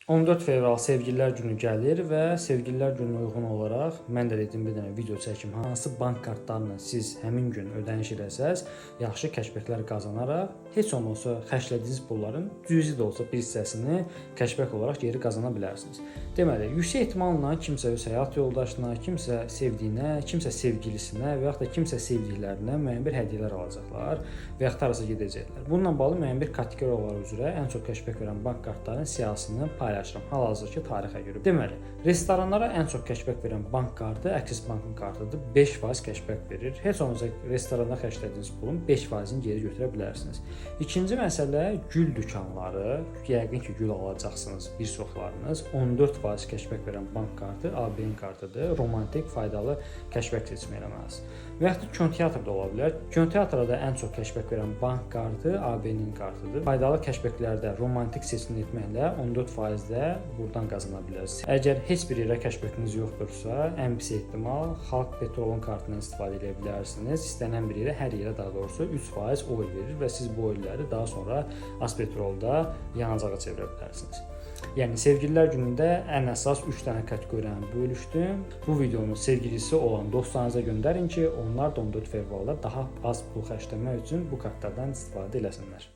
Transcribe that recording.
14 fevral Sevgililər Günü gəlir və Sevgililər Gününə uyğun olaraq mən də dedim bir dənə video çəkim. Hansı bank kartlarla siz həmin gün ödəniş eləsəz, yaxşı cashbacklər qazanaraq heç olmasa xərclədiyiniz pulların cüzi də olsa bir hissəsini cashback olaraq geri qazana bilərsiniz. Deməli, yüksək ehtimalla kimsə öz həyat yoldaşına, kimsə sevdiyinə, kimsə sevgilisinə və yaxud da kimsə sevdiklərinə müəyyən bir hədiyyələr alacaqlar və yaxud da harasa gedəcəklər. Bununla bağlı müəyyən bir kateqoriyalar üzrə ən çox cashback verən bank kartlarının siyahısını paylaşıram. Hal-hazırki tarixə görə. Deməli, restoranlara ən çox cashback verən bank kartı Axis Bankın kartıdır. 5% cashback verir. Heç olmasa restoranda xərclədiyiniz pulun 5%-ni geri götürə bilərsiniz. İkinci məsələ gül dükanları. Yəqin ki, gül alacaqsınız bir çoxlarınız. 14% cashback verən bank kartı ABN kartıdır. Romantik, faydalı cashback seçimi eləməlisiniz. Və yaxud da kinoteatr da ola bilər. Kinoteatra da ən çox cashback verən bank kartı ABN-in kartıdır. Faydalı cashbacklərdə romantik seçim etməklə 14% də buradan qazana bilərsiniz. Əgər heç bir yerə cashbackiniz yoxdursa, ən pis ehtimal Xalq Petrolun kartından istifadə edə bilərsiniz. İstənilən bir yerə, hər yerə daha doğrusu 3% oil verir və siz bu oilləri daha sonra Azpetrolda yanacağa çevirə bilərsiniz. Yəni Sevgililər Günündə ən əsas 3 dənə kateqoriyanı bölüşdüm. Bu videonu sevgilisi olan dostlarınıza göndərin ki, onlar da 14 fevralda daha az pul xərcləmək üçün bu kartlardan istifadə eləsinlər.